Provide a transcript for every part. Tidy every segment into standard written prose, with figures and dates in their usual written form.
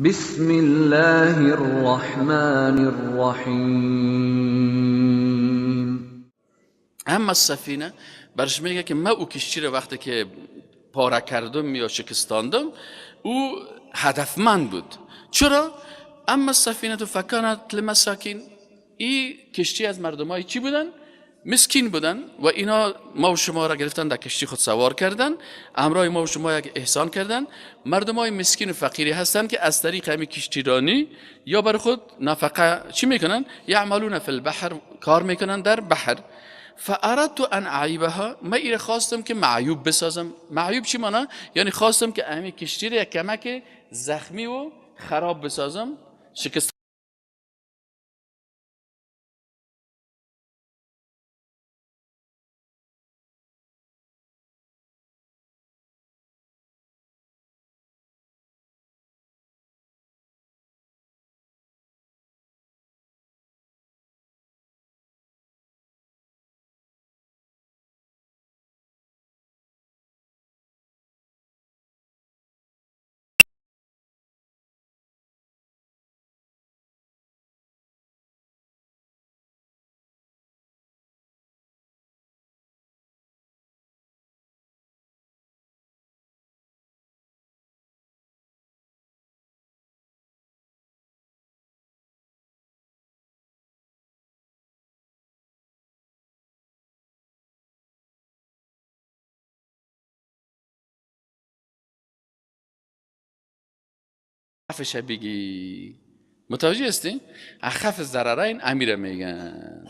بسم الله الرحمن الرحیم. اما السفینه برش میگه که ما او کشتی رو وقتی که پاره کردم یا شکستاندم او هدفمند بود. چرا؟ اما السفینه فکانت لمساکین، این کشتی از مردمای چی بودن؟ مسکین بودن و اینا ما و شما را گرفتن در کشتی خود سوار کردن، همراه ما و شما یک احسان کردن. مردم های مسکین و فقیری هستن که از طریق همین کشتیرانی یا بر خود نفقه چی میکنن؟ یعملون فی البحر، کار میکنن در بحر. فاردت ان اعیبها، من ایره خواستم که معیوب بسازم. معیوب چی مانا؟ یعنی خواستم که همین کشتی را یک کمک زخمی و خراب بسازم، شکست. خفش بگی، متوجه هستی؟ اخف ضررین امیره میگن.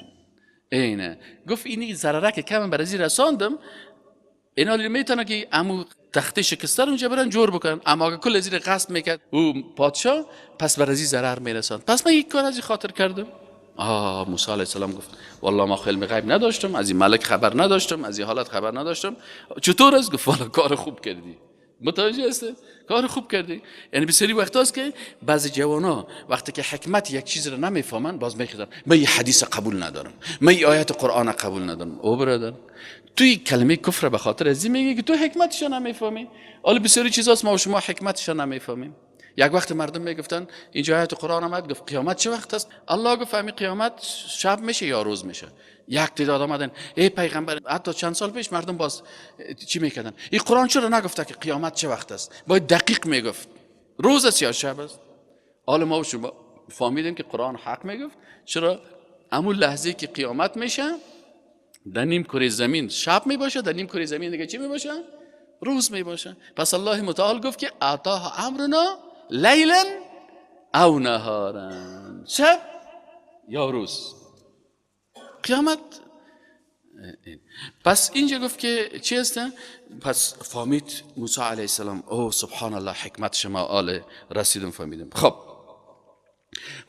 اینه گفت اینی ضرره که کم برازی رساندم، اینا میتونه که امو تخته شکسته رو اونجا برن جور بکنن، اما اگه کل زیر قصد میکرد او پادشاه، پس برازی ضرر میرساند. پس من یک کار از این خاطر کردم. موسی علیه السلام گفت والله ما علم غیب نداشتم، از این ملک خبر نداشتم، از این حالت خبر نداشتم، چطور است؟ گفت والله کار خوب کردی. متوجه هستی؟ کار خوب کردی. یعنی بسیاری وقت هست که بعضی جوانا وقتی که حکمت یک چیز رو نمیفهمن باز میخوان من یه حدیث قبول ندارم، من یه آیت قرآن قبول ندارم. او برادر، توی کلمه کفر به خاطر از این میگی که تو حکمتش نمیفهمی. حالا بسیاری چیزاست ما و شما حکمتش نمیفهمیم. یک وقت مردم میگفتن اینجا آیت قرآن آمد، گفت قیامت چه وقت است؟ الله گفت همین قیامت شب میشه یا روز میشه. یک تعداد آمدن ای پیغمبر، حتی چند سال پیش مردم باز چی میکردن؟ این قرآن چرا نگفته که قیامت چه وقت است؟ باید دقیق میگفت روز است یا شب است. حالا ما و شما فهمیدیم که قرآن حق میگفت. چرا؟ همون لحظه که قیامت میشه در نیم کره زمین شب میباشه، در نیم کره زمین دیگه چی میباشه؟ روز میباشه. پس الله متعال گفت که اعطاه امرنا لیلا او نهارا، شب یا روز قیامت. پس اینجا گفت که چی هست؟ پس فهمید موسی علیه السلام، او سبحان الله حکمت شما آل رسیدم فهمیدم. خب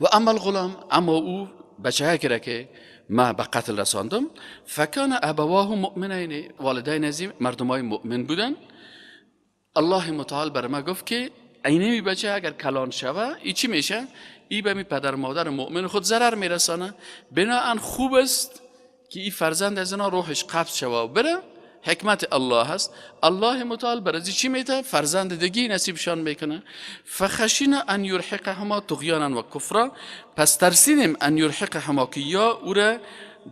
و اما الغلام، اما او بچه که که ما به قتل رساندم، فکان ابواه مؤمنین، والدین ازی مردمای مؤمن بودن. الله متعال بر ما گفت که اینمی بچه اگر کلان شوه ای چی میشه؟ ای به می پدر مادر مؤمن خود ضرر میرسانه. بناهن خوب است که ای فرزند از اینا روحش قبض شوه و بره. حکمت الله هست. الله متعال بر از چی میته؟ فرزند دیگه نصیبشان میکنه. فخشینا ان یرحقهما طغیانا و کفرا، پس ترسیدیم ان یرحقهما که یا او را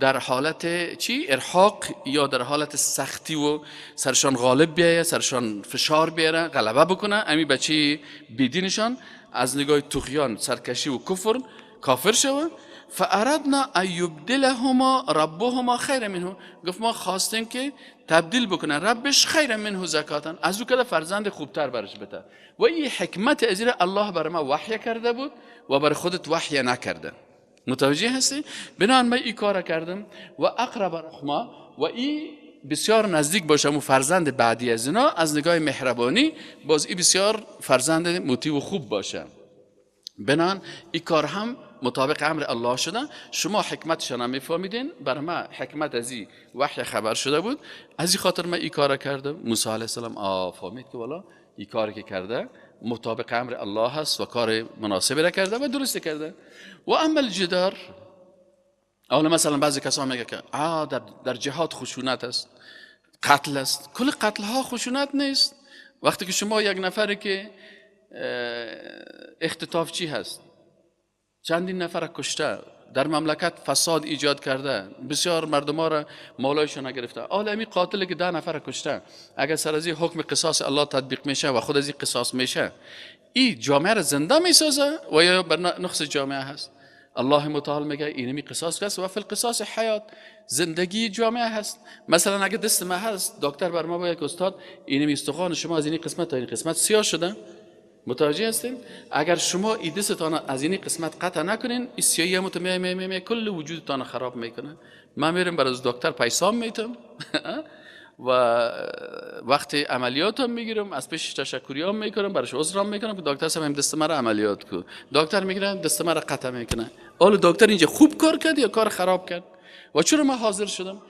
در حالت چی؟ ارحاق یا در حالت سختی و سرشان غالب بیایه، سرشان فشار بیاره، غلبه بکنه، امی بچه بیدینشان از نگاه طغیان، سرکشی و کفر کافر شوه. فاردنا ان یبدلهما ربهما خیر منه، گفت ما خواستیم که تبدیل بکنه ربش خیر منه زکاتن، از او که فرزند خوبتر برش بده. و این حکمت از الله بر ما وحی کرده بود و بر خودت وحی نکرده. متوجه هستی؟ بنابراین من این کار کردم و اقرب رحمه، و این بسیار نزدیک باشم و فرزند بعدی از اینا از نگاه مهربانی باز این بسیار فرزند مطیع و خوب باشه. بنابراین این کار هم مطابق امر الله شده. شما حکمتش نمیفهمیدین، بر ما حکمت از این وحی خبر شده بود، از این خاطر من این کار کردم. موسی علیه السلام فهمید که والا این کاری که کرده مطابق امر الله هست و کار مناسبی را کرده و درست کرده. و اما الجدار، حالا مثلا بعضی کسا میگه که در جهاد خشونت است، قتل است. کل قتل ها خشونت نیست. وقتی که شما یک نفری که اختطافچی هست، چندین نفر کشته، در مملکت فساد ایجاد کرده، بسیار مردم ها را مالایشان گرفته. حالا امی قاتلی که 10 نفر کشته، اگر سر از حکم قصاص الله تطبیق میشه و خود از این قصاص میشه، این جامعه را زنده میسازه و یا بر نقص جامعه هست؟ الله متعال میگه اینمی قصاص هست و فی القصاص حیات، زندگی جامعه هست. مثلا اگه دست ما هست، دکتر بر ما بگه که استاد اینمی استخوان شما از این قسمت تا این قسمت سیاه شده، متوجه هستین؟ اگر شما این دستتان از این قسمت قطع نکنین، این سیاهی هم می می می کل وجودتان خراب میکنه. من میرم برای دکتر پیسام میتم و وقتی عملیاتم میگیرم، از پیش تشکریام میکنم، براش عذرام میکنم که دکتر صاحب دست مرا عملیات کو. دکتر میگیره دست مرا قطع میکنه. حالا دکتر اینجا خوب کار کرد یا کار خراب کرد؟ و چرا من حاضر شدم؟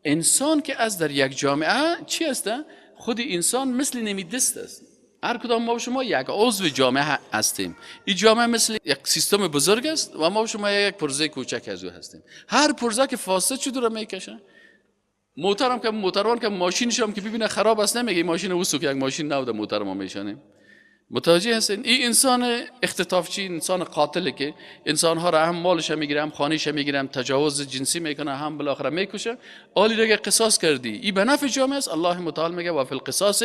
انسان که از در یک جامعه چی است؟ خود انسان مثل نمی دست است. هر کدام ما و شما یک عضو جامعه هستیم. این جامعه مثل یک سیستم بزرگ است و ما و شما یک پرزه کوچک از او هستیم. هر پرزه که فاسد شده رو میکشه. موترم که موتروان که ماشینش هم که ببینه خراب است نمیگه ماشین اوسو که یک ماشین نبوده موتر ما میشانیم. متوجه هستین؟ این انسان اختطافچی، انسان قاتله که انسانها را هم مالش میگیره، هم خانه‌ش میگیره، هم تجاوز جنسی میکنه، هم بالاخره میکشه. آلی دیگه قصاص کردی، این به نفع جامعه است. الله متعال میگه و فی القصاص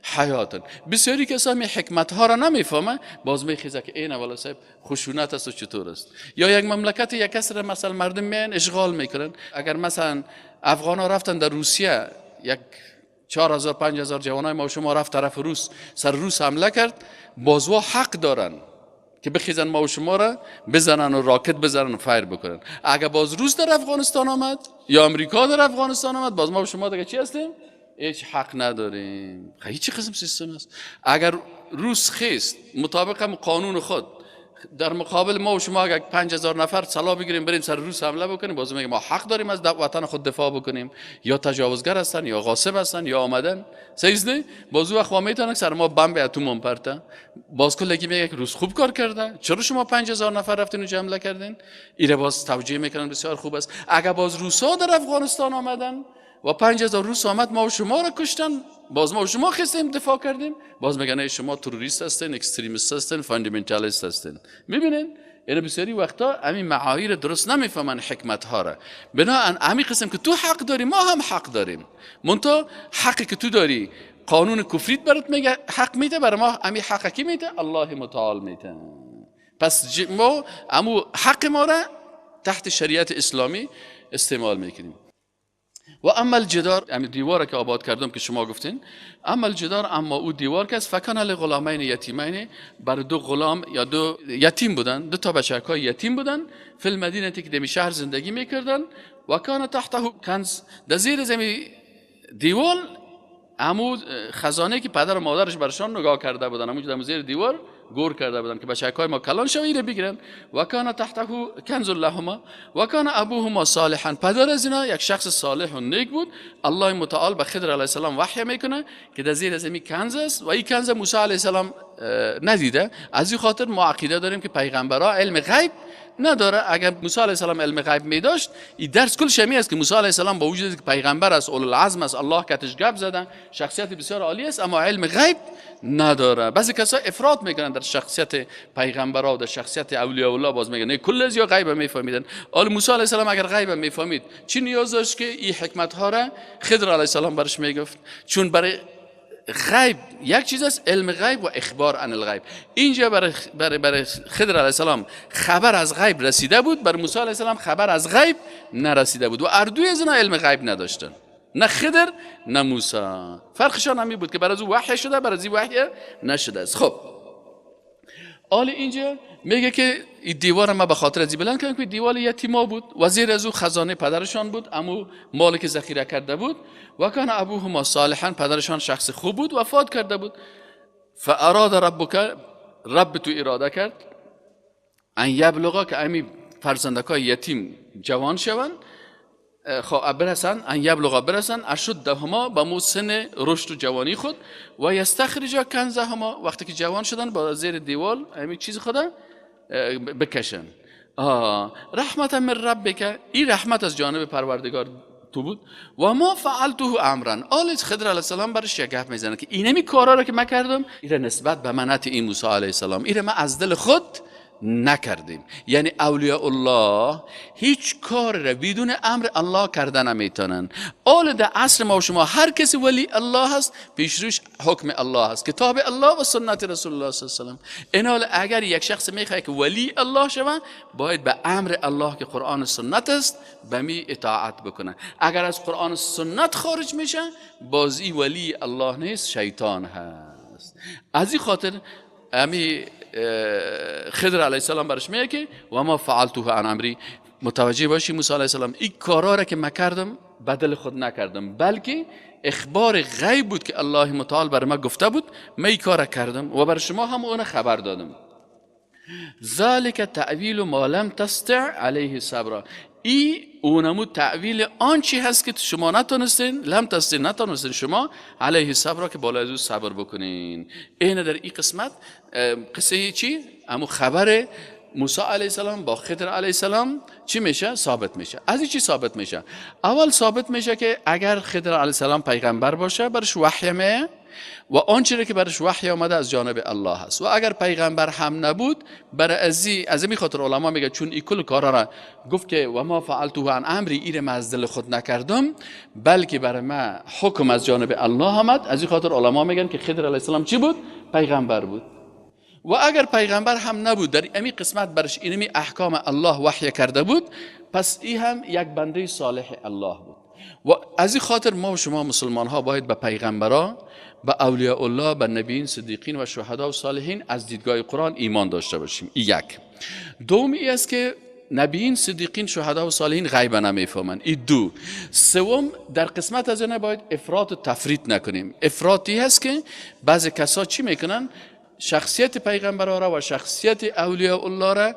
حیات. بسیاری کسا می حکمت ها را نمیفهمه، باز میخیزه که این والا صاحب خشونت است و چطور است. یا یک مملکت یک کس را مثلا مردم میان اشغال میکنن. اگر مثلا افغان ها رفتن در روسیه، یک 4000 5000 جوانای ما و شما رفت طرف روس، سر روس حمله کرد، بازوا حق دارن که بخیزن ما و شما را بزنن و راکت بزنن و فایر بکنن. اگر باز روس در افغانستان آمد یا امریکا در افغانستان آمد، باز ما و شما دیگه چی هستیم؟ هیچ حق نداریم. هیچ قسم سیستم است. اگر روس خیست مطابق هم قانون خود در مقابل ما و شما اگر 5000 نفر سلاح بگیریم بریم سر روس حمله بکنیم، باز میگه ما حق داریم از وطن خود دفاع بکنیم، یا تجاوزگر هستن یا غاصب هستن یا آمدن. صحیح نه؟ باز وقت ما میتونن سر ما بمب اتم پرته. باز کلگی میگه که روس خوب کار کرده، چرا شما 5000 نفر رفتین و حمله کردین؟ ایره باز توجیه میکنن، بسیار خوب است. اگر باز روسا در افغانستان آمدن و 5000 روس آمد ما و شما را کشتن، باز ما و شما خستیم دفاع کردیم، باز میگن شما تروریست هستین، extremist هستین، fundamentalist هستین. میبینین؟ یعنی بسیاری وقتا همین معایر درست نمیفهمن حکمت ها را. بنابراین همین قسم که تو حق داری ما هم حق داریم، منتها حقی که تو داری قانون کفریت برات میگه حق میده، برای ما همین حق کی میده؟ الله متعال میده. پس ما امو حق ما را تحت شریعت اسلامی استعمال میکنیم. و اما الجدار، یعنی دیوار که آباد کردم که شما گفتین، اما الجدار، اما او دیوار که است، فکان لغلامین یتیمین، بر دو غلام یا دو یتیم بودن، دو تا بچه‌های یتیم بودن، فی المدینه که در شهر زندگی میکردن، و کان تحته کنز، در زیر زمین دیوار امو خزانه که پدر و مادرش برشان نگاه کرده بودن، امو در زیر دیوار گور کرده بودن که بچه‌های ما کلان شوه ایره بگیرن. و کان تحته کنز لهما و کان ابوهما صالحا، پدر از اینا یک شخص صالح و نیک بود. الله متعال به خضر علیه السلام وحی میکنه که در زیر زمین کنز است و این کنز موسی علیه السلام ندیده. از این خاطر ما عقیده داریم که پیغمبرا علم غیب نداره. اگر موسی علیه السلام علم غیب می داشت، این درس کل شمی است که موسی علیه السلام با وجود که پیغمبر است، اولوالعزم است، الله کتش گپ زدن، شخصیت بسیار عالی است، اما علم غیب نداره. بعضی کسا افراط میکنن در شخصیت پیغمبرا و در شخصیت اولیاء الله، باز میگن نه کل از یا غیب میفهمیدن. آل موسی علیه السلام اگر غیب میفهمید، چی نیاز داشت که این حکمت ها را خضر علیه السلام برش میگفت؟ چون برای غیب یک چیز است، علم غیب و اخبار عن الغیب. اینجا برای خضر علیه السلام خبر از غیب رسیده بود، بر موسی علیه السلام خبر از غیب نرسیده بود و اردوی از اینا علم غیب نداشتن، نه خضر نه موسی. فرقشان همی بود که بر از او وحی شده، بر از این وحی نشده است. خب آل اینجا میگه که این دیوار ما به خاطر از بلند کردم که دیوار یتیما بود و زیر از او خزانه پدرشان بود، امو مالی که ذخیره کرده بود. و کان ابوهما صالحا، پدرشان شخص خوب بود، وفات کرده بود. فاراد ربک، رب تو اراده کرد، ان یبلغا، که امی فرزندکای یتیم جوان شوند، برسن، ان یبلغا برسن، اشدهما، به مو سن رشد و جوانی خود، و یستخرجا کنزهما، وقتی که جوان شدن با زیر دیوال همین چیز خود بکشن. رحمت من ربک، این رحمت از جانب پروردگار تو بود. و ما فعلته امرا، آل خضر علیه السلام برش یک گپ میزنه که اینمی کارا رو که من کردم ایره نسبت به منت این موسی علیه السلام، ایره من از دل خود نکردیم. یعنی اولیاء الله هیچ کار را بدون امر الله کرده نمیتونن. آل در عصر ما و شما هر کسی ولی الله هست، پیش روش حکم الله هست، کتاب الله و سنت رسول الله صلی الله علیه و سلم. این حال اگر یک شخص میخواد که ولی الله شود، باید به امر الله که قرآن و سنت است به می اطاعت بکنه. اگر از قرآن و سنت خارج میشه، بازی ولی الله نیست، شیطان هست. از این خاطر امی خضر علیه السلام برش میگه که و ما فعلته عن امری. متوجه باشی موسی علیه السلام، این کارا را که من کردم بدل خود نکردم، بلکه اخبار غیب بود که الله متعال بر ما گفته بود، من این کار کردم و بر شما هم اون خبر دادم. ذالک تأویل ما لم تستع علیه صبرا، ای اونمو تأویل آنچه هست که شما نتونستین، لم تستع نتونستین شما علیه صبر که بالای از صبر بکنین. این در این قسمت قصه چی؟ امو خبر موسی علیه السلام با خضر علیه السلام چی میشه؟ ثابت میشه. از این چی ثابت میشه؟ اول ثابت میشه که اگر خضر علیه السلام پیغمبر باشه برش وحی میه و آنچه که برش وحی آمده از جانب الله هست، و اگر پیغمبر هم نبود برای از این خاطر علما میگه چون این کل کارا را گفت که و ما فعلته عن امری، ایره من از دل خود نکردم بلکه برای من حکم از جانب الله آمد. از این خاطر علما میگن که خضر علیه السلام چی بود؟ پیغمبر بود. و اگر پیغمبر هم نبود در امی قسمت برش اینمی احکام الله وحی کرده بود، پس این هم یک بنده صالح الله بود. و از این خاطر ما و شما مسلمان ها باید به پیغمبرا، به اولیاء الله، به نبیین، صدیقین و شهدا و صالحین از دیدگاه قرآن ایمان داشته باشیم. این یک. دوم ای است که نبیین، صدیقین، شهدا و صالحین غیب نمیفهمند. این دو. سوم، در قسمت از اینا باید افراط و تفریط نکنیم. افراطی هست که بعضی کسا چی میکنن؟ شخصیت پیغمبرها را و شخصیت اولیاء الله را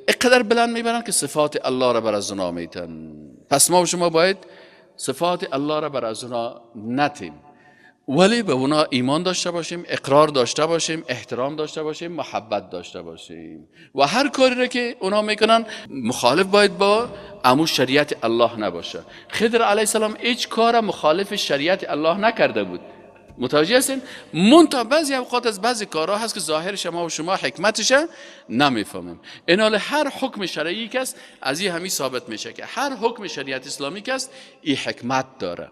اقدر بلند میبرن که صفات الله را بر از اونا میتن. پس ما و شما باید صفات الله را بر از اونا نتیم، ولی به اونا ایمان داشته باشیم، اقرار داشته باشیم، احترام داشته باشیم، محبت داشته باشیم، و هر کاری را که اونا میکنن مخالف باید با امو شریعت الله نباشه. خضر علیه السلام هیچ کار مخالف شریعت الله نکرده بود. متوجه هستین؟ منتها بعضی اوقات از بعضی کارها هست که ظاهر شما و شما حکمتش نمیفهمیم. این حال هر حکم شرعی که است از این همی ثابت میشه که هر حکم شریعت اسلامی که است این حکمت داره،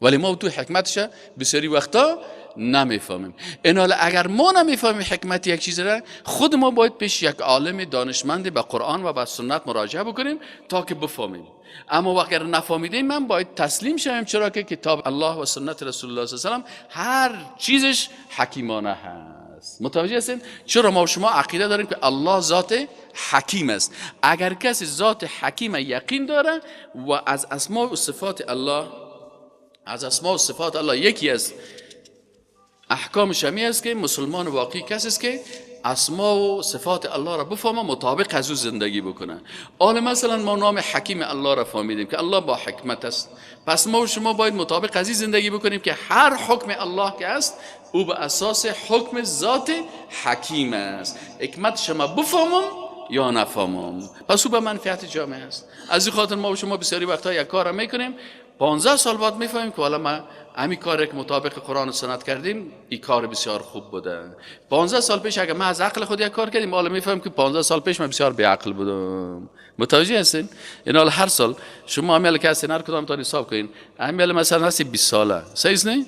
ولی ما تو حکمتش بسیاری وقتا نمیفهمیم. این حال اگر ما نمیفهمیم حکمت یک چیز را، خود ما باید پیش یک عالم دانشمند به قرآن و به سنت مراجعه بکنیم تا که بفهمیم. اما اگر نفهمیدیم من باید تسلیم شویم، چرا که کتاب الله و سنت رسول الله صلی الله علیه و سلم هر چیزش حکیمانه هست. متوجه هستین؟ چرا ما و شما عقیده داریم که الله ذات حکیم است. اگر کسی ذات حکیم یقین داره و از اسماء و صفات الله، از اسماء و صفات الله یکی از احکام شمی است که مسلمان واقعی کسی است که اسما و صفات الله را بفهمه، مطابق از او زندگی بکنه. حالا مثلا ما نام حکیم الله را فهمیدیم که الله با حکمت است، پس ما و شما باید مطابق از این زندگی بکنیم که هر حکم الله که است او به اساس حکم ذات حکیم است. حکمت شما بفهمم یا نفهمم، پس او به منفعت جامعه است. از این خاطر ما و شما بسیاری وقتها یک کار را میکنیم، 15 سال بعد میفهمیم که حالا ما همین کاری که مطابق قرآن و سنت کردیم این کار بسیار خوب بوده. 15 سال پیش اگر ما از عقل خود یک کار کردیم، حالا میفهمیم که 15 سال پیش من بسیار بی‌عقل بودم. متوجه هستین؟ این حال هر سال شما همین که هستین هر کدام تان حساب کنین، همین مثلا هستی 20 ساله، صحیح نه؟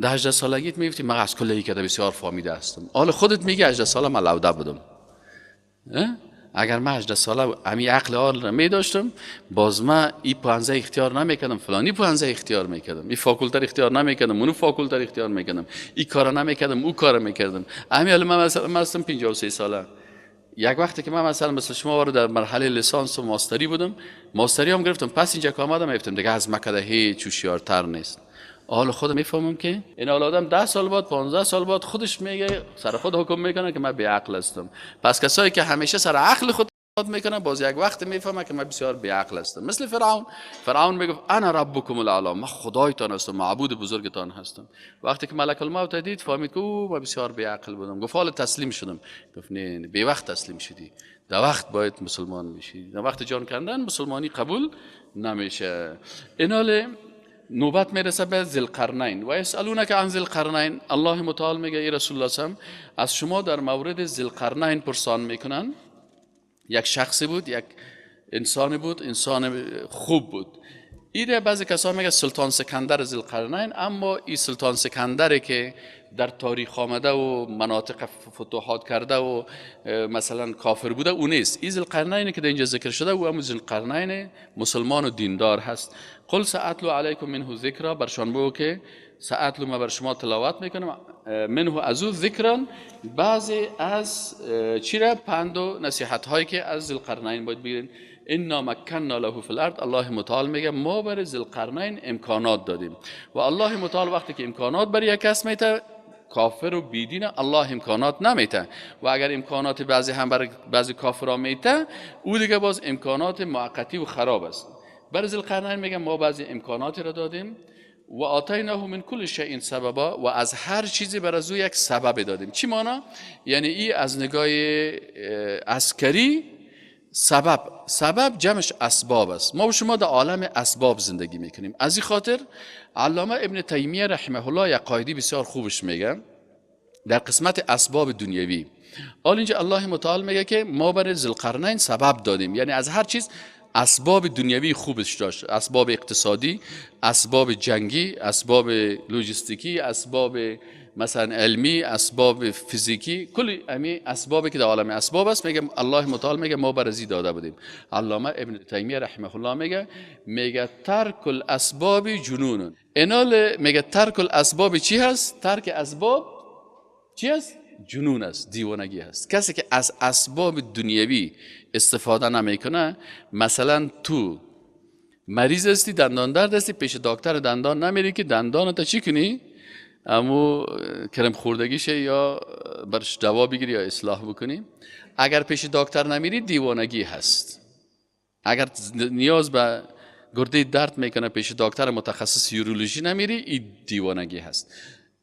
در 18 سالگیت میگفتی من از کل که بسیار فهمیده هستم. حالا خودت میگی 18 ساله من لوده بودم. اگر من 18 ساله امی عقل حال را می داشتم، باز من این پانزه اختیار نمیکردم، فلانی پانزه اختیار میکردم، این فاکولته اختیار نمیکردم، اونو فاکولته اختیار میکردم، این کارا نمیکردم، او کارا میکردم. امی حالا من مثلا من هستم 53 ساله. یک وقتی که من مثلا مثل شما وارد در مرحله لیسانس و ماستری بودم، ماستری هم گرفتم، پس اینجا که آمدم گفتم دیگه از مکه هیچ هوشیارتر نیست. حالا خودم میفهمم که این آدم 10 سال بعد 15 سال بعد خودش میگه، سر خود حکم میکنه که من بی عقل هستم. پس کسایی که همیشه سر عقل خود میکنه، باز یک وقت میفهمه که من بسیار بیعقل هستم. مثل فرعون، فرعون میگفت انا ربکم الاعلی، من خدایتان هستم، معبود بزرگتان هستم. وقتی که ملک الموت دید فهمید که او من بسیار بیعقل بودم. گفت حالا تسلیم شدم. گفت نه، بی وقت تسلیم شدی، در وقت باید مسلمان میشی، در وقت جان کندن مسلمانی قبول نمیشه. اینال نوبت میرسه به ذوالقرنین. و یسالونک عن ذوالقرنین، الله متعال میگه ای رسول الله سم از شما در مورد ذوالقرنین پرسان میکنن. یک شخصی بود، یک انسانی بود، انسان خوب بود. ایره بعضی کسا میگه سلطان سکندر ذوالقرنین، اما این سلطان سکندری که در تاریخ آمده و مناطق فتوحات کرده و مثلا کافر بوده او نیست. این ذوالقرنین که در اینجا ذکر شده او هم ذوالقرنین مسلمان و دیندار هست. قل سأتلو علیکم منه ذکرا، برشان بگو که سأتلو ما بر شما تلاوت میکنم، منه از او ذکران، بعضی از چی را پند و نصیحت هایی که از ذوالقرنین باید بگیرین. انا مکننا له فی الارض، الله متعال میگه ما بر ذوالقرنین امکانات دادیم. و الله متعال وقتی که امکانات بر یک کس میته، کافر و بیدین الله امکانات نمیته، و اگر امکانات بعضی هم بر بعضی کافرها میته، او دیگه باز امکانات موقتی و خراب است. بر ذوالقرنین میگه ما بعضی امکاناتی را دادیم و آتیناه من کل شیء سببا، و از هر چیزی بر از او یک سبب دادیم. چی مانا؟ یعنی ای از نگاه عسکری سبب، سبب جمعش اسباب است. ما و شما در عالم اسباب زندگی میکنیم. از این خاطر علامه ابن تیمیه رحمه الله یک قاعده بسیار خوبش میگه در قسمت اسباب دنیوی. حال اینجا الله متعال میگه که ما بر ذوالقرنین سبب دادیم، یعنی از هر چیز اسباب دنیوی خوبش داشت، اسباب اقتصادی، اسباب جنگی، اسباب لوجستیکی، اسباب مثلا علمی، اسباب فیزیکی، کلی امی اسبابی که در عالم اسباب است. میگه الله متعال میگه ما بر ازی داده بودیم. علامه ابن تیمیه رحمه الله میگه ترک الاسباب جنون. اینال میگه ترک الاسباب چی هست؟ ترک اسباب چی هست؟ جنون است، دیوانگی هست. کسی که از اسباب دنیوی استفاده نمیکنه، مثلا تو مریض هستی، دندان درد هستی، پیش دکتر دندان نمیری که دندانت چی کنی؟ امو کرم خوردگیشه یا برش دوا بگیری یا اصلاح بکنی. اگر پیش دکتر نمیری دیوانگی هست. اگر نیاز به گرده درد میکنه پیش دکتر متخصص یورولوژی نمیری، این دیوانگی هست.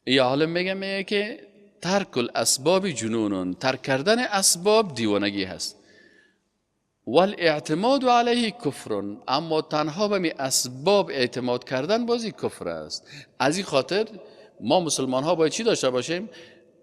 یه عالم میگه که ترک الاسباب جنون، ترک کردن اسباب دیوانگی هست. والاعتماد علیه کفر، اما تنها به می اسباب اعتماد کردن بازی کفر است. از این خاطر ما مسلمان ها باید چی داشته باشیم؟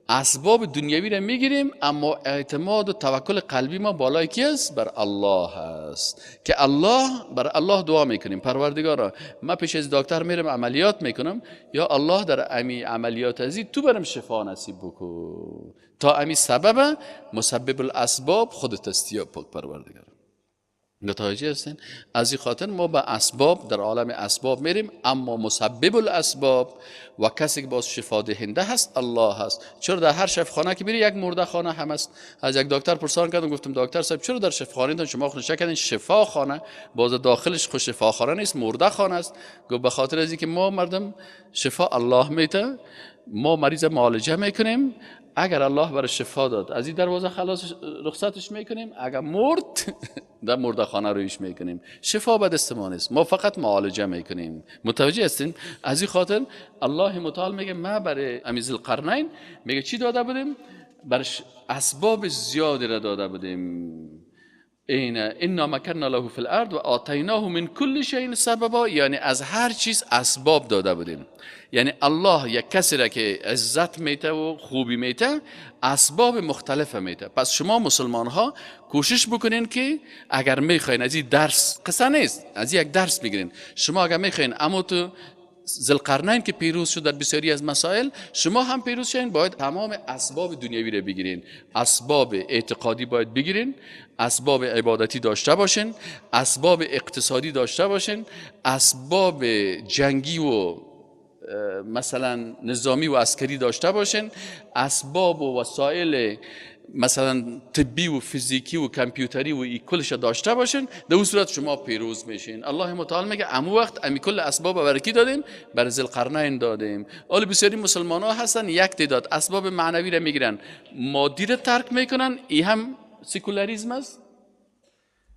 اسباب دنیوی را میگیریم، اما اعتماد و توکل قلبی ما بالای کی است؟ بر الله است. که الله، بر الله دعا میکنیم، پروردگارا من پیش از دکتر میرم عملیات میکنم، یا الله در امی عملیات ازی تو برم شفا نصیب بکن، تا امی سبب مسبب الاسباب خودت استی یا پاک پروردگار. متوجه هستین؟ از این خاطر ما به اسباب در عالم اسباب میریم، اما مسبب الاسباب و کسی که باز شفا دهنده هست الله هست. چرا در هر شفاخانه که میری یک مرده خانه هم هست؟ از یک دکتر پرسان کردم، گفتم دکتر صاحب چرا در شفاخانه تون شما خودش کردین شفاخانه، باز داخلش خود شفاخانه نیست، مرده خانه است. گفت به خاطر از اینکه ما مردم شفا الله میته، ما مریض معالجه میکنیم، اگر الله برای شفا داد از این دروازه خلاص رخصتش میکنیم، اگر مرد در مرده خانه رویش میکنیم. شفا به دست ما نیست، ما فقط معالجه میکنیم. متوجه هستین؟ از این خاطر الله متعال میگه ما برای امی ذوالقرنین میگه چی داده بودیم؟ برش اسباب زیادی را داده بودیم. این انا مکننا له فی الارض و آتیناه من کل شیء سببا، یعنی از هر چیز اسباب داده بودیم. یعنی الله یک کسی را که عزت میته و خوبی میته، اسباب مختلف میته. پس شما مسلمان ها کوشش بکنین که اگر میخواین از این درس، قصه نیست، از یک درس بگیرین. شما اگر میخواین اما تو ذوالقرنین که پیروز شد در بسیاری از مسائل، شما هم پیروز شین، باید تمام اسباب دنیوی را بگیرین. اسباب اعتقادی باید بگیرین، اسباب عبادتی داشته باشین، اسباب اقتصادی داشته باشین، اسباب جنگی و مثلا نظامی و عسکری داشته باشین، اسباب و وسایل مثلا طبی و فیزیکی و کامپیوتری و ای کلش داشته باشین. در اون صورت شما پیروز میشین. الله متعال میگه امو وقت امی کل اسباب برای کی دادیم؟ برای ذوالقرنین دادیم. حالا بسیاری مسلمان ها هستن یک تعداد اسباب معنوی را میگیرن، مادی را ترک میکنن. ای هم سکولاریسم است.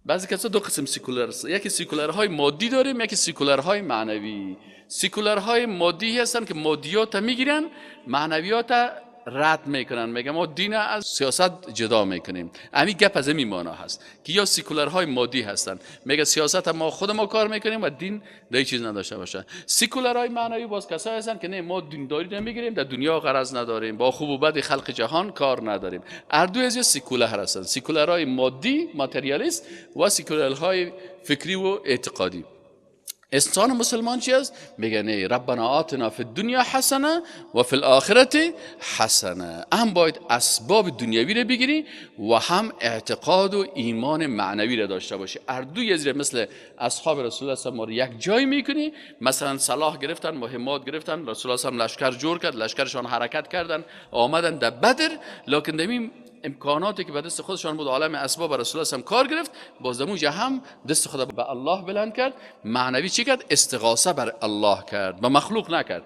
بعضی کسا دو قسم سیکولار هست، یکی سیکولارهای مادی داریم، یکی سیکولارهای معنوی. سیکولارهای مادی هستن که مادیات میگیرن، معنویات رد میکنن، میگه ما دین از سیاست جدا میکنیم. همین گپ از این معنا هست که یا سیکولارهای مادی هستن، میگه سیاست ما خود ما کار میکنیم و دین در چیز نداشته باشه. سیکولارهای معنوی باز کسایی هستن که نه، ما دینداری نمیگیریم، در دنیا غرض نداریم، با خوب و بد خلق جهان کار نداریم. هر دو از سیکولار هستن، سیکولارهای مادی materialist و سیکولارهای فکری و اعتقادی. انسان مسلمان چی است؟ میگه نه، ربنا آتنا فی الدنیا حسنه و فی الاخرة حسنه. هم باید اسباب دنیوی رو بگیری و هم اعتقاد و ایمان معنوی رو داشته باشی. هر دوی از مثل اصحاب رسول الله ما رو یک جای میکنی. مثلا سلاح گرفتن، مهمات گرفتن، رسول الله صلی لشکر جور کرد، لشکرشان حرکت کردن، آمدن در بدر، لکن دمیم امکاناتی که به دست خودشان بود، عالم اسباب رسول الله کار گرفت، باز دموجه هم دست خود به الله بلند کرد. معنوی چی کرد؟ استغاثه بر الله کرد، به مخلوق نکرد.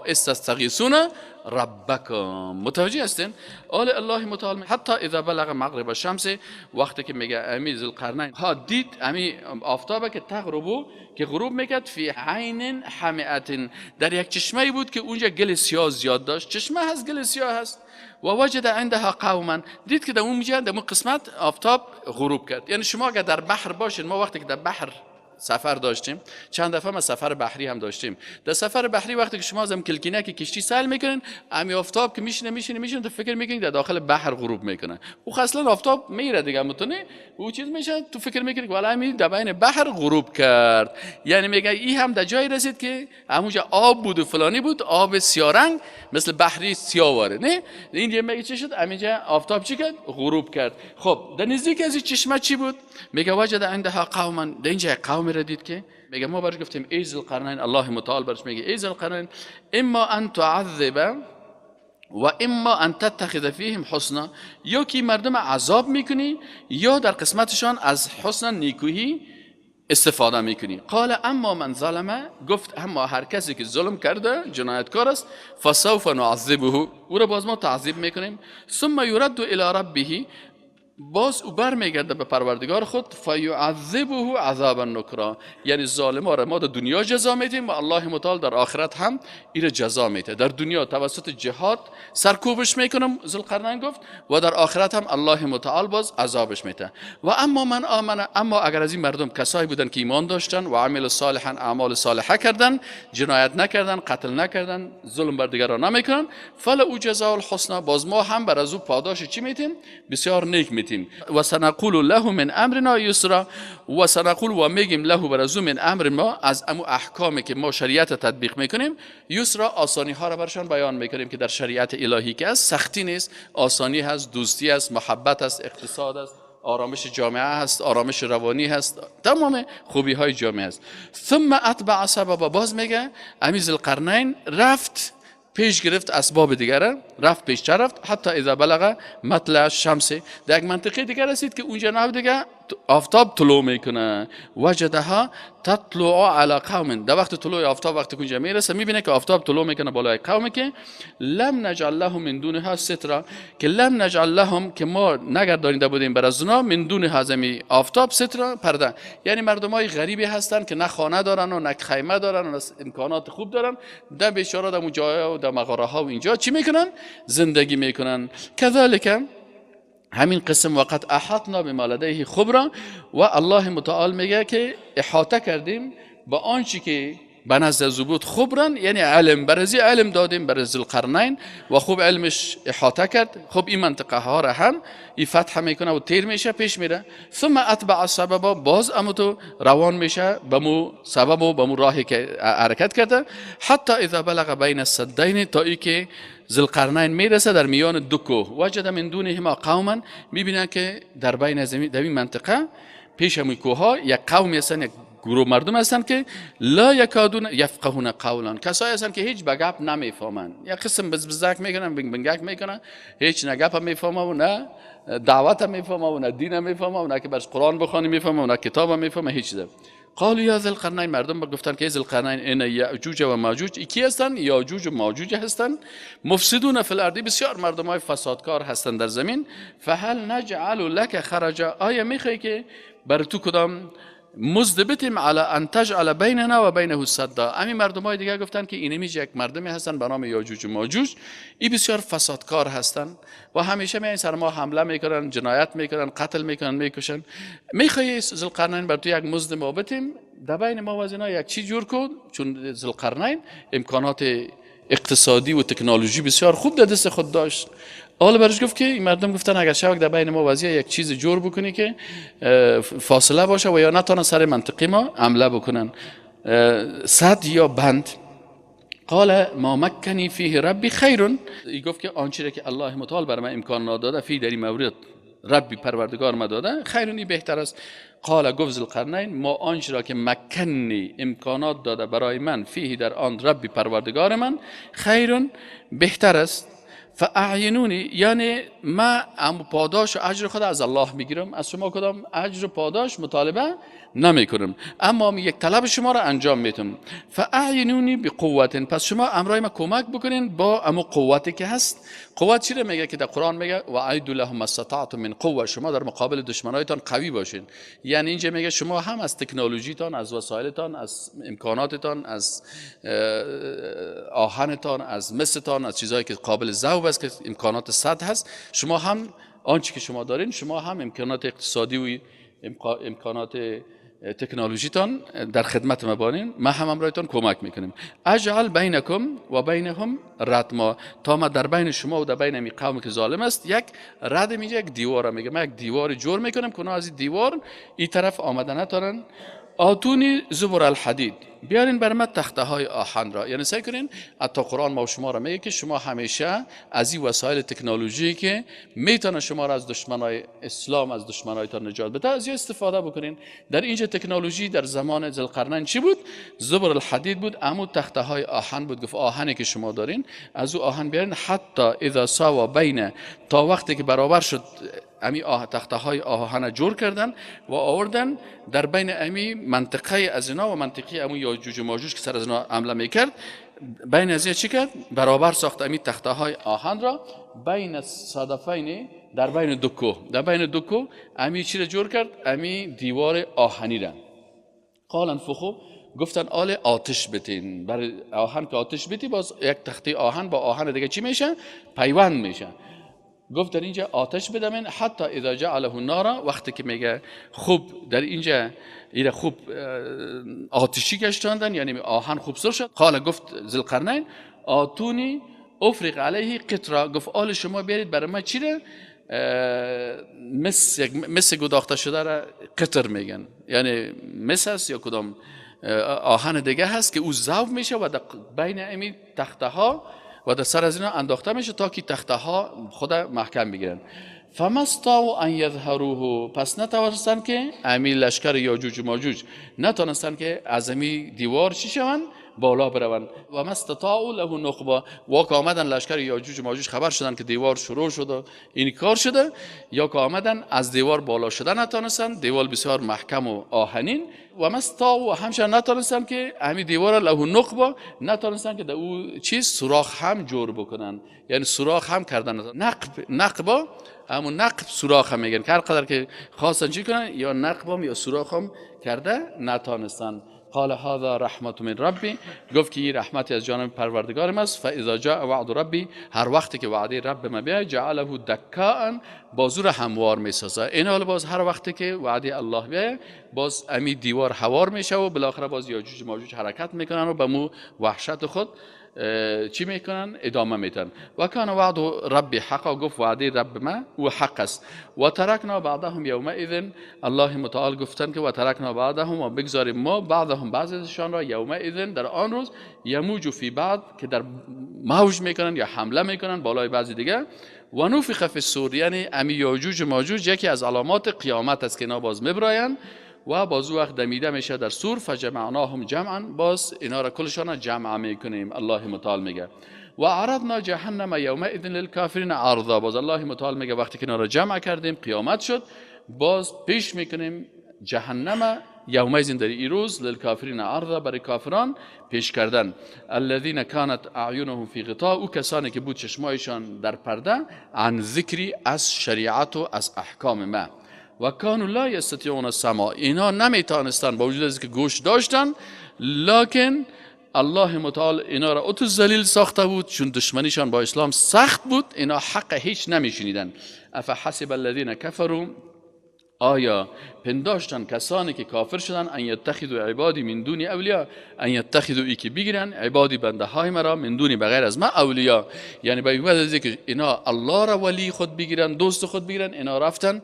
استغیثون ربکم. متوجه هستین؟ آل الله متعال حتی اذا بلغ مغرب الشمس، وقتی که میگه امی ذوالقرنین ها دید امی آفتابه که تغربو، که غروب میکرد، فی عین حمئه، در یک چشمه بود که اونجا گل سیاه زیاد داشت، چشمه هست گل سیاه هست. و وجد عندها قوما، دید که در اونجا در اون قسمت آفتاب غروب کرد. یعنی شما اگر در بحر باشین، ما وقتی که در بحر سفر داشتیم، چند دفعه ما سفر بحری هم داشتیم، در سفر بحری وقتی که شما از کلکینه که کشتی سیل میکنین، امی آفتاب که میشینه میشینه میشینه، تو فکر میکنین در داخل بحر غروب میکنه، او اصلا آفتاب میره دیگه، متونه او چیز میشه، تو فکر میکنی که والا امی در بین بحر غروب کرد. یعنی میگه ای هم در جای رسید که همونجا آب بود و فلانی بود، آب سیاه رنگ مثل بحری سیاه واره، نه این میگه چی شد؟ همینجا آفتاب چی کرد؟ غروب کرد. خب در نزدیک از چشمه چی بود؟ میگه وجد عندها قوما، در اینجا قوم را دید که میگه ما برش گفتیم ای ذوالقرنین، الله متعال برش میگه ای ذوالقرنین اما ان تعذب و اما ان تتخذ فیهم حسنا، یا که مردم عذاب میکنی یا در قسمتشان از حسن نیکویی استفاده میکنی. قال اما من ظلمه، گفت اما هر کسی که ظلم کرده جنایتکار است، فسوف نعذبه، او را باز ما تعذیب میکنیم. ثم یرد الی ربه، باز او برمیگرده به پروردگار خود، فیعذبه عذابا نکرا، یعنی ظالما را ما در دنیا جزا میدیم و الله متعال در آخرت هم این جزا میده. در دنیا توسط جهاد سرکوبش میکنم، ذوالقرنین گفت، و در آخرت هم الله متعال باز عذابش میده. و اما من آمن، اما اگر از این مردم کسایی بودن که ایمان داشتن و عمل صالحا، اعمال صالحه کردن، جنایت نکردن، قتل نکردن، ظلم بر دیگران نمیکنن، فله جزاء الحسنی، باز ما هم بر از او پاداش چی میتیم؟ بسیار نیک میتیم. و سنقول له من امرنا یسرا، و سنقول و میگیم له بر از من امر ما، از امو احکامی که ما شریعت تطبیق میکنیم، یسرا، آسانی ها را برشان بیان میکنیم که در شریعت الهی که از سختی نیست، آسانی هست، دوستی هست، محبت هست، اقتصاد هست، آرامش جامعه هست، آرامش روانی هست، تمام خوبی های جامعه هست. ثم اتبع سببا، باز میگه امی ذوالقرنین رفت پیش گرفت اسباب دیگره، رفت پیش رفت، حتی اذا بلغ مطلع الشمس، در یک منطقه دیگه رسید که اونجا نه دیگه آفتاب طلوع میکنه، وجدها تطلع علی قوم، در وقت طلوع آفتاب وقتی که اونجا میرسه میبینه که آفتاب طلوع میکنه بالای قومی که لم نجعل لهم من دونها سترا، که لم نجعل لهم، که ما نگردانیده بودیم بر از اونا، من دونها زمی آفتاب سترا پرده، یعنی مردمای غریبی هستن که نه خانه دارن و نه خیمه دارن و نه امکانات خوب دارن، در بیچاره در اون جاها و در مغاره ها و اینجا چی میکنن؟ زندگی میکنن. کذالک همین قسم وقت احاطنا بما لدیه خبرا، و الله متعال میگه که احاطه کردیم با آنچه که به نزد از بود خبرن، یعنی علم، برازی علم دادیم بر ذوالقرنین و خوب علمش احاطه کرد. خب این منطقه ها را هم این فتح میکنه و تیر میشه پیش میره. ثم اتبع سببا، باز امو تو روان میشه به مو سبب و به مو راهی که حرکت کرده، حتی اذا بلغ بین السدین، تا ای که ذوالقرنین میرسه در میان دو کوه، وجد من دونهما قوما، میبینه که در بین زمین در این منطقه پیش همین کوه ها یک قومی هستن، یک گروه مردم هستن که لا یکادون یفقهون قولا، کسایی هستن که هیچ به گپ نمیفهمن، یک قسم بزبزک میکنن، بنگ بنگک میکنن، هیچ نه گپ میفهمه و نه دعوت میفهمه و نه دین میفهمه و نه که برش قرآن بخوانی میفهمه و نه کتاب میفهمه، هیچ چیز. قالوا یا ذوالقرنین، مردم گفتن که ذوالقرنین ان یاجوج و ماجوج، کی هستن؟ یاجوج و ماجوج هستن، مفسدون فی الارض، بسیار مردم های فسادکار هستن در زمین. فهل نجعل لك خرجا، آیا میخوای که بر تو کدام مزد بتیم علی ان تجعل بیننا و بینه سدا. همین مردم های دیگه گفتن که اینمیج یک مردمی هستن به نام یاجوج و ماجوج، ای بسیار فسادکار هستن و همیشه میان سر ما حمله میکنن، جنایت میکنن، قتل میکنن، میکشن. میخوای ذوالقرنین بر تو یک مزد ما بتیم، در بین ما و از اینا یک چی جور کن، چون ذوالقرنین امکانات اقتصادی و تکنولوژی بسیار خوب در دست خود داشت. حالا برش گفت که این مردم گفتن اگر شبک در بین ما وضعیه یک چیز جور بکنی که فاصله باشه و یا نتونه سر منطقی ما حمله بکنن، سد یا بند. قال ما مکنی فیه ربی خیر، ای گفت که آنچه که الله متعال بر من امکان داده، فی در این مورد ربی پروردگار ما داده، خیرونی بهتر است. قال گفت ذوالقرنین ما آنچه را که مکنی امکانات داده برای من، فیه در آن ربی پروردگار من، خیرون بهتر است. فاعینونی، یعنی ما هم پاداش و اجر خود از الله میگیرم، از شما کدام اجر و پاداش مطالبه نمیکنم، اما یک طلب شما را انجام میتم. فاعینونی بقوت، پس شما امرای ما کمک بکنین با امو قوتی که هست. قوت چی میگه که در قرآن میگه و اعدوا لهم ما استطعتم من قوه، شما در مقابل دشمنایتان قوی باشین. یعنی اینجا میگه شما هم از تکنولوژیتان، از وسایلتان، از امکاناتتان، از آهنتان، از مستان، از چیزهایی که قابل ذوب است که امکانات صد هست، شما هم آنچه که شما دارین، شما هم امکانات اقتصادی و امکانات تکنولوژیتان در خدمت ما بانین، ما هم امرایتان کمک میکنیم. اجعل بینکم و بینهم ردما، تا ما در بین شما و در بین می قوم که ظالم است یک رد میگه، یک دیوار میگه، ما یک دیوار جور میکنم که از این دیوار این طرف آمده نتارن. آتونی زبر الحدید، بیارین بر من تخته های آهن را. یعنی سعی کنین، حتی قرآن ما و شما را میگه که شما همیشه از این وسایل تکنولوژی که میتونه شما را از دشمنای اسلام، از دشمنایتان نجات بده، از این استفاده بکنین. در اینجا تکنولوژی در زمان ذوالقرنین چی بود؟ زبر الحدید بود، امو تخته های آهن بود. گفت آهنی که شما دارین از او آهن بیارین، حتی اذا ساوا بین، تا وقتی که برابر شد امی تخته های آهن جور کردن و آوردن در بین امی منطقه از اینا و منطقه امو یاجوج و ماجوج که سر از اینا حمله میکرد، بین از چی کرد؟ برابر ساخت امی تخته های آهن را بین صدفین، در بین دو کوه، در بین دو کوه امی چی را جور کرد؟ امی دیوار آهنی را. قال انفخوا، گفتن آل آتش بتین، برای آهن که آتش بتی باز یک تخته آهن با آهن دیگه چی میشه؟ پیوند میشه. گفت در اینجا آتش بدمین، حتی اذا جعله نارا، وقتی که میگه خوب در اینجا ایره خوب آتشی گشتاندن، یعنی آهن خوب سر شد. قال گفت ذوالقرنین آتونی افرق علیه قطرا، گفت آل شما بیارید برای ما چی را؟ مس، یک مس گداخته شده را قطر میگن، یعنی مس هست یا کدام آهن دیگه هست که او ذوب میشه و در بین امی تخته ها و در سر از اینا انداخته میشه تا که تخته ها خود محکم بگیرن. فما استطاعوا ان یظهروه، پس نتوانستن که امی لشکر یاجوج و ماجوج نتوانستن که از امی دیوار چی شوند؟ بالا بروند. و ما استطاعوا له نقبا، واک آمدن لشکر یاجوج و ماجوج خبر شدن که دیوار شروع شده، این کار شده، یا که آمدن از دیوار بالا شدن نتوانستن، دیوار بسیار محکم و آهنین. و ما استطاعوا، همچنین نتوانستن که امی دیوار له نقبا، نتوانستن که در او چیز سوراخ هم جور بکنن، یعنی سوراخ هم کردن. نقب، نقبا همون نقب سوراخ هم میگن که هر قدر که خواستن چی کنن یا نقبم یا سوراخ هم کرده نتانستن. قال هذا رحمت من ربی، گفت که این رحمتی از جانب پروردگارم است. فاذا جاء وعد ربی، هر وقتی که وعده رب ما بیاید، جعله دکاء، بازو را هموار میسازه. این حال باز هر وقتی که وعده الله بیاید باز امی دیوار هوار میشه و بالاخره باز یاجوج ماجوج حرکت میکنن و به مو وحشت خود چی میکنن؟ ادامه میتن. و کان وعد ربی حقا، گفت وعده رب ما او حق است. و ترکنا بعضهم یومئذ، الله متعال گفتن که و ترکنا بعضهم، و بگذاریم ما بعضهم بعضشان را، یومئذ در آن روز، یموج فی بعض، که در موج میکنن یا حمله میکنن بالای بعضی دیگه. و نفخ فی الصور، یعنی امی یاجوج ماجوج یکی از علامات قیامت است که اینا باز میبراین و باز وقت دمیده میشه در سور. فجمعناهم جمعا، باز اینا را کلشان جمع میکنیم. الله متعال میگه و عرضنا جهنم یومئذ للکافرین عرضا، باز الله متعال میگه وقتی که اینا را جمع کردیم قیامت شد، باز پیش میکنیم جهنم یومئذ در این روز للکافرین عرضا، برای کافران پیش کردن. الذین کانت اعینهم فی غطاء، او کسانی که بود چشمایشان در پرده، عن ذکری، از شریعت و از احکام ما. و کانوا لا یستطیعون السمع، اینا نمیتانستن با وجود از که گوش داشتن، لکن الله متعال اینا را اتو ذلیل ساخته بود، چون دشمنیشان با اسلام سخت بود، اینا حق هیچ نمیشنیدن. افحسب الذین کفروا، آیا پنداشتن کسانی که کافر شدن، ان یتخذوا عبادی من دون اولیا، ان یتخذوا ای که بگیرن عبادی بنده های مرا، من دونی بغیر از ما اولیا، یعنی به عوض از که اینا الله را ولی خود بگیرن، دوست خود بگیرن، اینا رفتن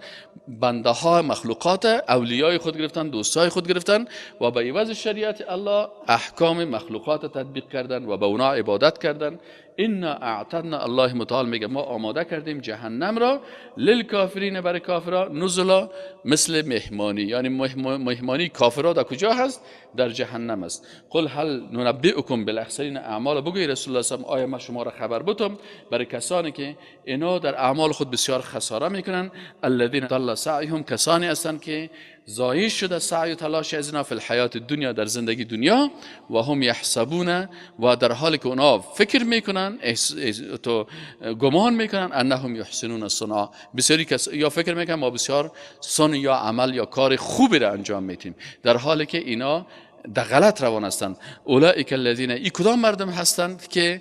بنده های مخلوقات اولیای خود گرفتن، دوستای خود گرفتن و به عوض شریعت الله احکام مخلوقات تطبیق کردن و به اونا عبادت کردن. انا اعتدنا، الله متعال میگه ما آماده کردیم جهنم را للکافرین، برای کافرها، نزلا مثل مهمانی، یعنی مهمانی کافرها در کجا هست؟ در جهنم است. قل هل ننبئکم بالاخسرین اعمال، بگوی رسول الله صلی الله علیه و آیا ما شما را خبر بتم برای کسانی که اینا در اعمال خود بسیار خساره میکنن. الذین ضل سعیهم، کسانی هستند که ضایع شده سعی و تلاش از اینا فی الحیات دنیا، در زندگی دنیا، و هم یحسبون، و در حالی که اونا فکر میکنن، تو گمان میکنن، انهم یحسنون صنعا، بسیاری کس یا فکر میکنن ما بسیار صنع یا عمل یا کار خوبی را انجام میدیم، در حالی که اینا در غلط روان هستند. اولئک الذین، ای کدام مردم هستند که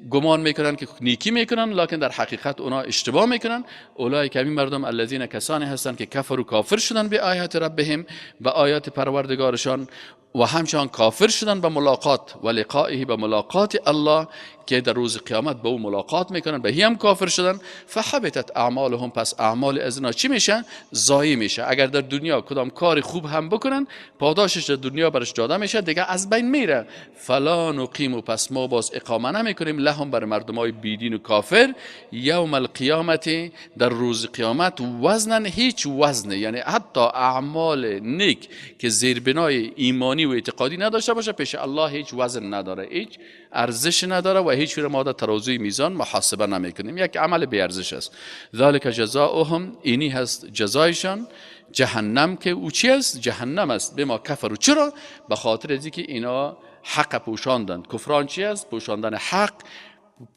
گمان میکنن که نیکی میکنن، لکن در حقیقت اونا اشتباه میکنن. اولئک همین مردم، الذین کسانی هستند که کفر و کافر شدن به آیات ربهم، به آیات پروردگارشان، و همچنان کافر شدن به ملاقات و لقائه، به ملاقات الله که در روز قیامت به او ملاقات میکنن، به هم کافر شدن. فحبطت اعمالهم، پس اعمال از اینا چی میشه؟ ضایع میشه. اگر در دنیا کدام کار خوب هم بکنن، پاداشش در دنیا برش داده میشه، دیگه از بین میره. فلا نقیم، پس ما باز اقامه نمیکنیم لهم، بر مردمای بیدین و کافر، یوم القیامت، در روز قیامت، وزنا، هیچ وزن، یعنی حتی اعمال نیک که زیربنای ایمانی و اعتقادی نداشته باشه، پیش الله هیچ وزن نداره، هیچ ارزش نداره و هیچ را ما در ترازوی میزان محاسبه نمیکنیم، یک عمل بی ارزش است. ذالک جزاؤهم، اینی هست جزایشان، جهنم، که او چی است؟ جهنم است. بما کفروا، چرا؟ به خاطر از اینکه اینا حق پوشاندند. کفران چی است؟ پوشاندن حق،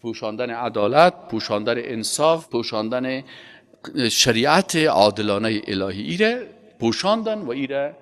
پوشاندن عدالت، پوشاندن انصاف، پوشاندن شریعت عادلانه الهی، ایره پوشاندن و ایره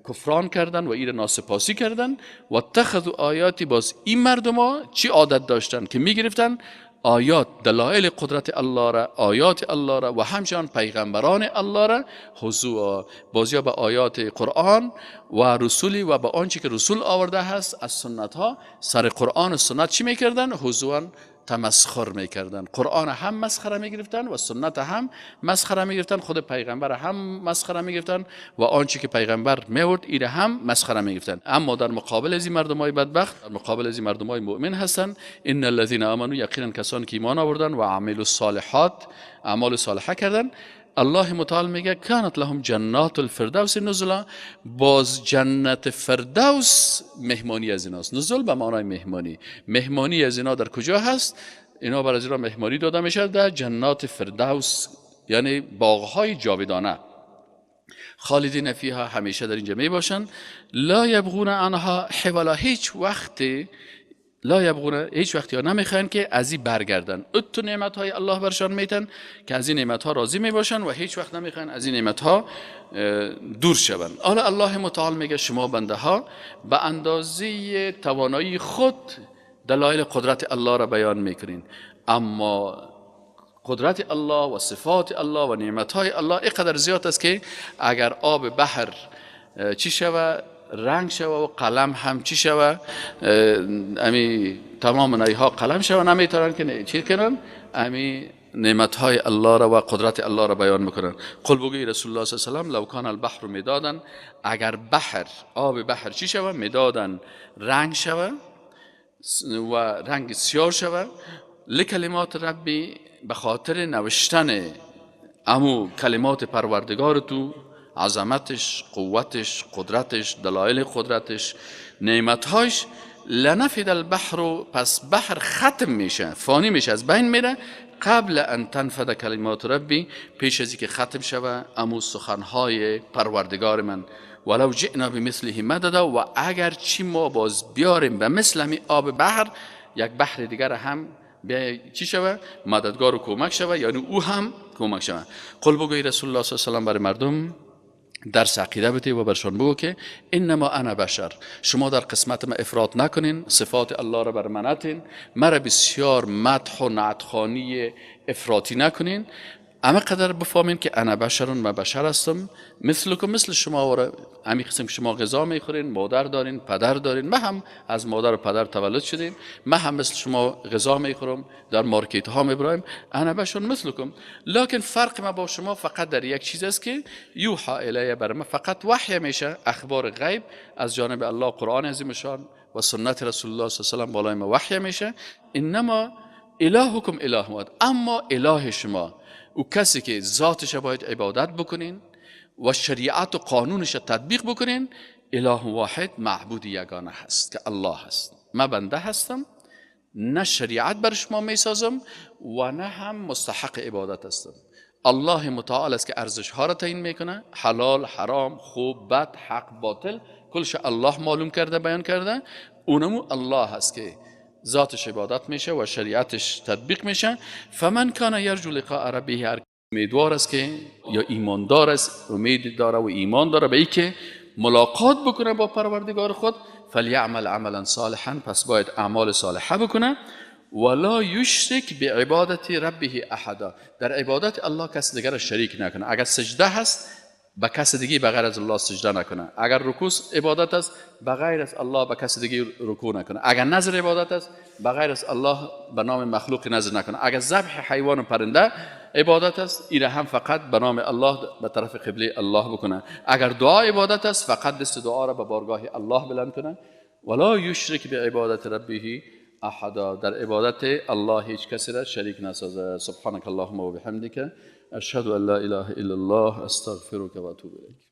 کفران کردن و ایره ناسپاسی کردن. و اتخذوا آیاتی، باز این مردم ها چی عادت داشتن که میگرفتن آیات، دلایل قدرت الله را، آیات الله را و همچنان پیغمبران الله را هزوا، بازیا به آیات قرآن و رسولی و به آنچه که رسول آورده هست از سنت ها، سر قرآن و سنت چی میکردن؟ هزوا، تمسخر میکردن. قرآن هم مسخره میگرفتن و سنت هم مسخره میگرفتن، خود پیغمبر هم مسخره میگرفتن و آنچه که پیغمبر میورد ایره هم مسخره میگرفتن. اما در مقابل از این مردمای بدبخت، در مقابل از این مردمای مؤمن هستن. ان الذين آمنوا، یقینا کسانی که ایمان آوردن و عملوا الصالحات، اعمال صالحه کردن، الله متعال میگه کانت لهم جنات الفردوس نزلا، باز جنت فردوس مهمانی از ایناست. نزل به معنای مهمانی، مهمانی از اینا در کجا هست؟ اینا بر از اینا مهمانی داده میشه در جنات فردوس، یعنی باغهای جاودانه. خالدین فیها، همیشه در اینجا می باشن. لا یبغون عنها حولا، هیچ وقت لا یبغون، هیچ وقتی ها نمیخواین که از این برگردن. اتو نعمت های الله برشان میتن که از این نعمت ها راضی میباشن و هیچ وقت نمیخواین از این نعمت ها دور شون. حالا الله متعال میگه شما بنده ها به اندازه توانایی خود دلایل قدرت الله را بیان میکنین، اما قدرت الله و صفات الله و نعمت های الله اینقدر زیاد است که اگر آب بحر چی شوه، رنگ شوه و قلم هم چی شوه، امی تمام نیها قلم شوه، نمیتونن که چی کنن، امی نعمت های الله را و قدرت الله را بیان میکنن. قل بگوی رسول الله صلی الله علیه و سلم لو کان البحر مدادن، اگر بحر، آب بحر چی شوه، مدادن رنگ شوه و رنگ سیاه شوه، لکلمات ربی، به خاطر نوشتن امو کلمات پروردگار تو، عظمتش، قوتش، قدرتش، دلایل قدرتش، نعمتهاش، لنفد البحر، پس بحر ختم میشه، فانی میشه، از بین میره، قبل ان تنفد کلمات ربی، پیش از اینکه ختم شوه امو سخنهای پروردگار من. ولو جئنا بمثله مددا، و اگر چی ما باز بیاریم به مثل همی آب بحر، یک بحر دیگر هم بیا چی شوه؟ مددگار و کمک شوه، یعنی او هم کمک شوه. قل بگوی رسول الله صلی الله علیه و سلم برای مردم درس عقیده بده و برشان بگو که انما انا بشر، شما در قسمت ما افراط نکنین، صفات الله را بر من نتین، مرا بسیار مدح و نعتخوانی افراطی نکنین، اما قدر بفهمین که انا بشرون، من بشر هستم، مثلکم، مثل شما، و امی قسم شما غذا میخورین، مادر دارین، پدر دارین، من هم از مادر و پدر تولد شدیم، من هم مثل شما غذا میخورم، در مارکت ها میبرایم، انا بشر مثلکم، لکن فرق ما با شما فقط در یک چیز است که یوحا الی، بر من فقط وحی میشه، اخبار غیب از جانب الله، قرآن عظیم شان و سنت رسول الله صلی الله علیه و سلم بالای ما وحی میشه. انما الهکم اله واحد، اما اله شما او کسی که ذاتش باید عبادت بکنین و شریعت و قانونش تطبیق بکنین، اله واحد، معبود یگانه هست که الله هست. من بنده هستم، نه شریعت بر شما میسازم و نه هم مستحق عبادت هستم. الله متعال است که ارزش ها را تعیین میکنه، حلال، حرام، خوب، بد، حق، باطل، کلش الله معلوم کرده، بیان کرده. اونمو الله هست که ذاتش عبادت میشه و شریعتش تطبیق میشه. فمن کان یرجو لقاء ربه، هر امیدوار است که یا ایماندار است، امید داره و ایمان داره به ای که ملاقات بکنه با پروردگار خود، فلیعمل عملا صالحا، پس باید اعمال صالحه بکنه، ولا یشرک بعبادت ربه احدا، در عبادت الله کس دیگر را شریک نکنه. اگر سجده هست به کس دیگه بغیر از الله سجده نکنه، اگر رکوع عبادت است بغیر از الله به کس دیگه رکوع نکنه، اگر نذر عبادت است بغیر از الله به نام مخلوق نذر نکنه، اگر ذبح حیوان و پرنده عبادت است ایره هم فقط به نام الله به طرف قبله الله بکنه، اگر دعا عبادت است فقط دست دعا را به بارگاه الله بلند کنه. ولا یشرک بعبادت ربه احدا، در عبادت الله هیچ کسی را شریک نسازه. سبحانك اللهم و بحمدک، اشهد ان لا اله الا الله، استغفرك و اتوب الیک.